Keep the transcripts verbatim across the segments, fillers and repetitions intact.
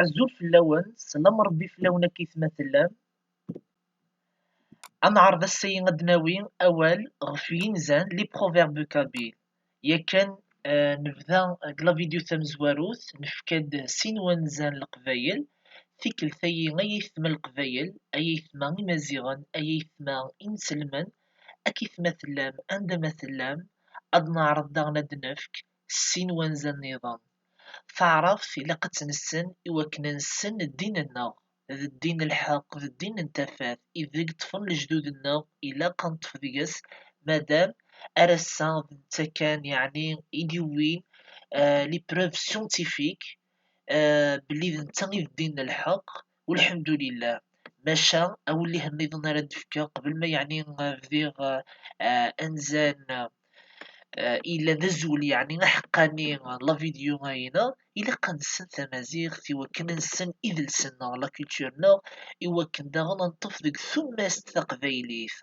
Azul fell-awen, sslam Rebbi fell-awen akkit ma tellam. Ad neɛreḍ ass-agi ad d-nawi awal ɣef yinzan, les proverbes kabyles. Yakan, eh, nebda deg la vidéo tamezwarut, nefka-d sin wanzan n Leqbayel. Tikkelt-agi, ay aytma n Leqbayel, ay aytma Imaziɣen, ay aytma inselmen, akkit ma tellam, anda ma tellam, ad neɛreḍ daɣen ad d-nefk sin wanzan nniḍen. Taɛrabt ilaq ad tt-nessen i wakken ad nessen ddin-nneɣ, d ddin n lḥeqq, d ddin n tafat, ideg ṭṭfen lejdud-nneɣ, ilaq ad neṭṭef deg-s, madam ar ass-a d netta kan, yeɛni, i d-yewwin, eh, les preuves scientifiques, eh, belli d netta i d ddin n lḥeqq, welḥemdulillah. Maca, awellih nniḍen ara d-fkeɣ, qbel ma, yeɛni, eh, bdiɣ, eh, eh, anzan, eh, yellan d azwel, yeɛni, aḥeqqani n la vidéo-ayina, ilaq ad nessen tamaziɣt i wakken ad nessen idles-nneɣ, la culture-nneɣ, i wakken daɣen ad neṭṭef deg tumast taqbaylit.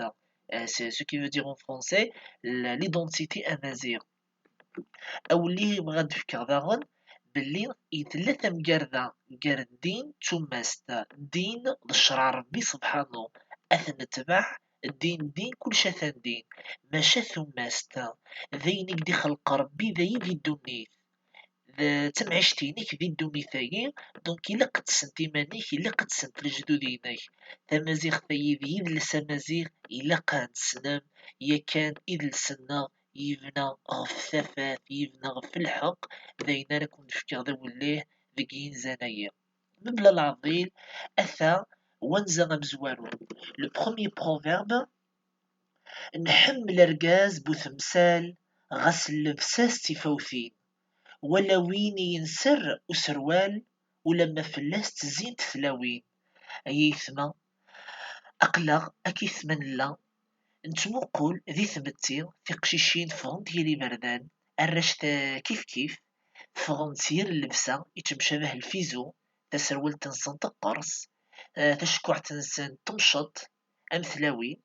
Eh, c'est ce qui veut dire en français l-, l'identité amaziɣ. Awellih i bɣiɣ ad d-fkeɣ daɣen belli i tella tamgerda gar ddin d tumast. Ddin d ccṛeɛ Rebbi subḥanu, ad t-netbeɛ, ddin, ddin, kullec atan din. Maca tumast, d ayen i k-d-ixleq Rebbi d ayen di ddunit. D tamɛict-inek di ddunit-agi, donc ilaq ad tessent iman-ik, ilaq ad tessent lejdud-inek. Tamaziɣt-agi d yidles amaziɣ, ilaq ad tessnem, yakan idles-nneɣ yebna ɣef tafat, yebna ɣef lḥeqq, d ayen ara ken-d-fkeɣ d awellih deg yinzan-agi. Mebla leɛḍil, ata wanza amezwaru. Le premier proverbe, nḥemmel argaz bu temsal, ɣas llebsa-s d tifawtin, wala win i yenser userwal, ulamma fell-as ttezzint tlawin. Ay aytma, aql-aɣ akkit ma nella, nettmuqul di tmetti, tiqcicin ffɣent gar iberdan, arrac ta-, kif kif, ffɣen s yir llebsa, yettemcabah lfizu, taserwalt-nsen teqqers, eh, tacekkuɛt-nsen temceṭ am tlawin,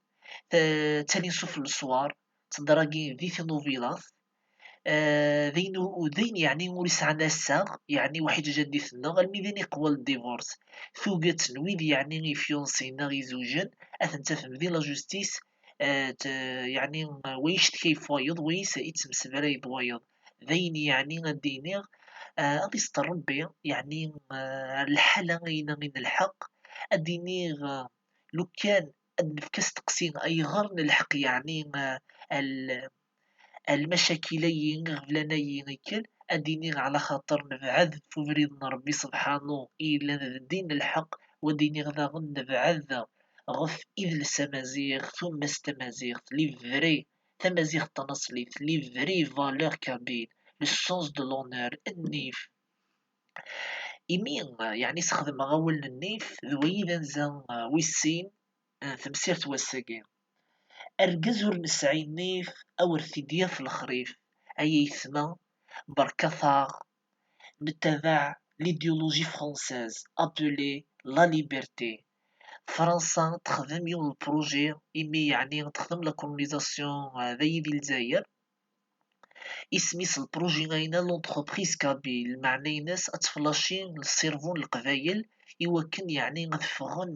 ta-, ttalin sufell leswar, ttedragin di tinubilat, eh, d ayen u-, d ayen, yeɛni, ur yesɛan assaɣ, yeɛni, waḥid jadit-nneɣ, almi d ayen iqwa le divorce. Tuget n wid, yeɛni, ifyunṣin neɣ izewjen, ad ten-tafem di la justice, eh, t-, yeɛni, wa yeccetka ɣef wayeḍ, wa yis-, yettemsebray d wayeḍ. D ayen, yeɛni, ad d-iniɣ, eh, ad iseṭṭer Rebbi, yeɛni, eh, ar lḥala-ayina i nelḥeq, ad d-iniɣ, eh, lukan ad d-nefk asteqsi ayɣer nelḥeq, yeɛni, eh, al-, lmacakil-ayi, iɣeblan-ayi, ikkel, ad d-iniɣ ɛla xaṭer nebɛed f ubrid n Rebbi sebḥanu i yellan d ddin n lḥeqq, wa d-iniɣ daɣen nebɛed ɣef idles amaziɣ, tumast tamaziɣt, les vraies, tamaziɣt tanaṣlit, les vraies valeurs kabyles, le sens de l'honneur, nnif. Imi, yeɛni, sxedmeɣ awal n nnif, d wayi d anza, eh, wis sin, eh, temsirt wass-agi. Argaz ur nesɛi nnif, awer t-id-yaf lexrif. Ay aytma, berkat-aɣ nettabaɛ l'idéologie française appelée la liberté. Fransa texdem yiwen n projet, imi, yeɛni, texdem la colonisation, eh, d ayi di Lezzayer. Isem-is lpruji-ayina l'entreprise kabyle, lmeɛna-ines ad teflaci le cerveau n Leqbayel i wakken, yeɛni, ad ffɣen,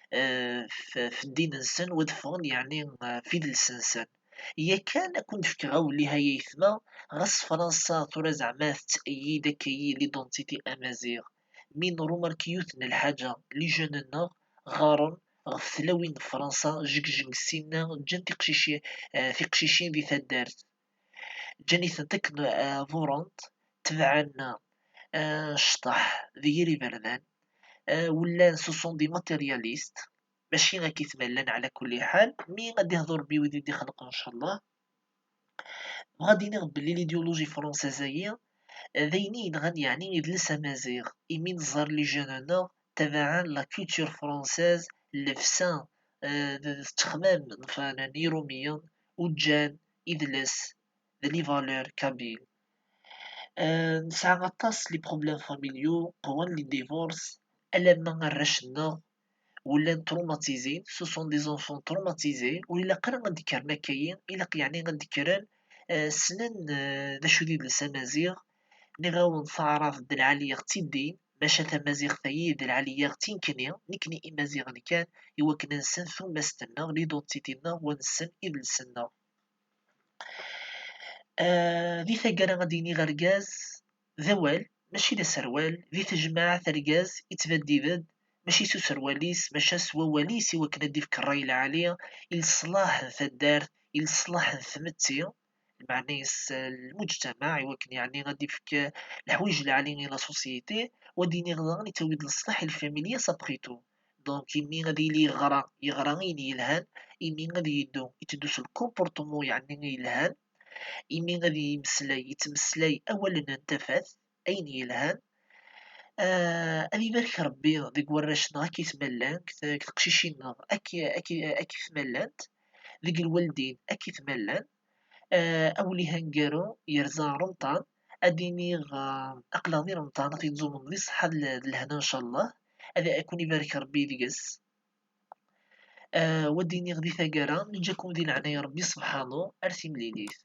eh, f-, f ddin-nsen, u ad ffɣen, yeɛni, eh, f idles-nsen. Yakan ad ken-d-fkeɣ awellih ay aytma, ɣas Fransa tura zeɛma tetteyid akkayi l'identité amaziɣ, mi nrumark yiwet n lḥaǧa, les jeunes-nneɣ ɣaren ɣef tlawin n Fransa, jegjeng sinna, ǧǧan tiqcici-, eh, tiqcicin di taddart. Ǧǧan-itent akken, eh, ḍurrent, tebɛen, eh, ccḍeḥ d yir iberdan, eh, u llan, ce sont des matérialistes, mačči akka i t-ma llan ɛla kulli ḥal, mi ad d-ihḍu Rebbi wid i d-ixelqen, ncallah. Bɣiɣ ad d-iniɣ belli l'idéologie française-ayi, eh, d ayen i yenɣan, yeɛni, idles amaziɣ, imi neẓẓar les jeunes-nneɣ tabaɛen la culture française, llebsa, eh, d, d ttexmam n, n Irumiyen, u ǧǧan idles d les valeurs kabyles. Eh, nesɛa aṭas les problèmes familiaux, qwan les divorces, alamma arrac-nneɣ, u llan traumatisés, ce sont des enfants traumatisés, ur ilaq ara ad d-kkren akkayi, ilaq, yeɛni, ad d-kkren, eh, ssnen, eh, d acu d idles amaziɣ, nniɣ-awen taɛrabt d lɛali ɣ tt-iddin, Maca tamaziɣt-ayi d lɛali-yaɣ d tinkni, nekni imaziɣen kan, i wakken ad nsen tumast-nneɣ, l'identité-nneɣ, wa nessen idles-nneɣ. Ah, di taggara ad d-iniɣ argaz d awal, mačči d aserwal. Di tejmaɛt argaz ittbaddid-d, mačči s userwal-is, maca s wawal-is i wakken ad d-ifk ṛṛay lɛali i leṣlaḥ n taddart, i leṣlaḥ n tmetti, lmeɛna-is lmuǧtamaɛ, i wakken yeɛni ad d-ifk leḥwayeǧ lɛali i la société, wa d-iniɣ daɣen ittawi-d leṣlaḥ i lfamilya s après tout. Donc, imi ad yili yeɣra, yeɣra ayen yelhan, imi ad yeddu, iteddu s lcomportement yeɛni yelhan, imi ad yemmeslay, yettmeslay awalen n tafat, ayen yelhan. Ah, ad ibarek Rebbi deg warrac-nneɣ akken i t-ma llan, deg teqcicin-nneɣ akken i t-ma llant, deg lwaldin akken i t-ma llan. Ah, awlih aneggaru yerza Remḍan, ad d-iniɣ, ah, aql-aɣ di Remḍan, ad t-id-ẓumen di ṣṣeḥḥa d l-, d lehna, ncallah. Ad, ad ken-ibarek Rebbi deg-s. Ah, wa d-iniɣ di taggara, neǧǧa-ken di leɛnaya Rebbi sebḥanu, ar timlilit.